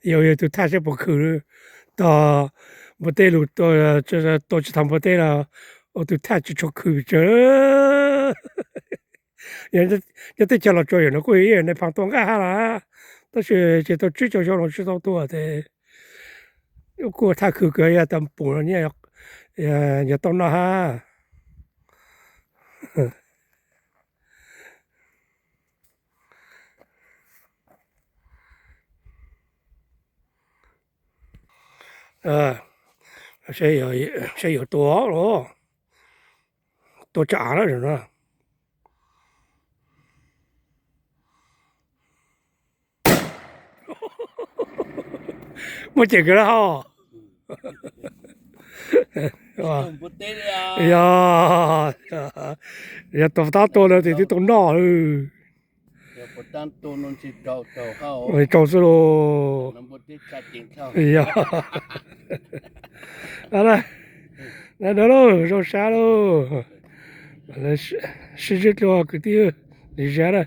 ယວ ယວ တူႈທາດ ເຊປອກ ຂື ຕໍ່ ໂປເຕ ລູກ ໂຕ ໂຕ ໂຕ ຈະທຳ ໂປເຕ ລະ ໂອ ຕູທາດ ຈະ ຊົກ ຂື ເຈີ ຍາ ຍາ ເຕ ຈະ ລອ ໂຈ ຍາ ນະ ກູ ເອ ໃນ ພັງ ຕົງ ກະ ຫາ ລະ ຕະ ເຊ ເຈ ໂຕ ຈຶ ໂຈ ໂຈ ໂລ ຈະ ໂຕ ຕົວ ເຕ ໂອ ກູ ທາດ ຂື ເກີ ຍາ ຕຳ ປູ ນະ ຍາ ຍາ ຕ້ອງ ນະ ຫາ ເອີ ໃຊ້ ໃຊ້ ຕົວ ໂອ ຕົວ ຈະ ອາ ລະ ນະ ບໍ່ເຈັບກັນແລ້ວ ວ່າ ບໍ່ເຕະເລີຍ ຢ່າ ຢ່າຕົບຕາໂຕເລີຍ ຕິດຕົບໜ້າເລີຍ ຢ່າບໍ່ຕັ້ງໂຕນອນຊິເຈົ້າ ເຈົ້າເຮົາ ເຈົ້າສະໂລ ນຳບໍ່ຕິດຊາດຈິງເຈົ້າ ຢ່າ ອາລະ ນະໂດໂລ ໂຊຊາໂລ ລະ ຊິ ຊິຈິດໂລ ກຶຕິ ລິຈາລະ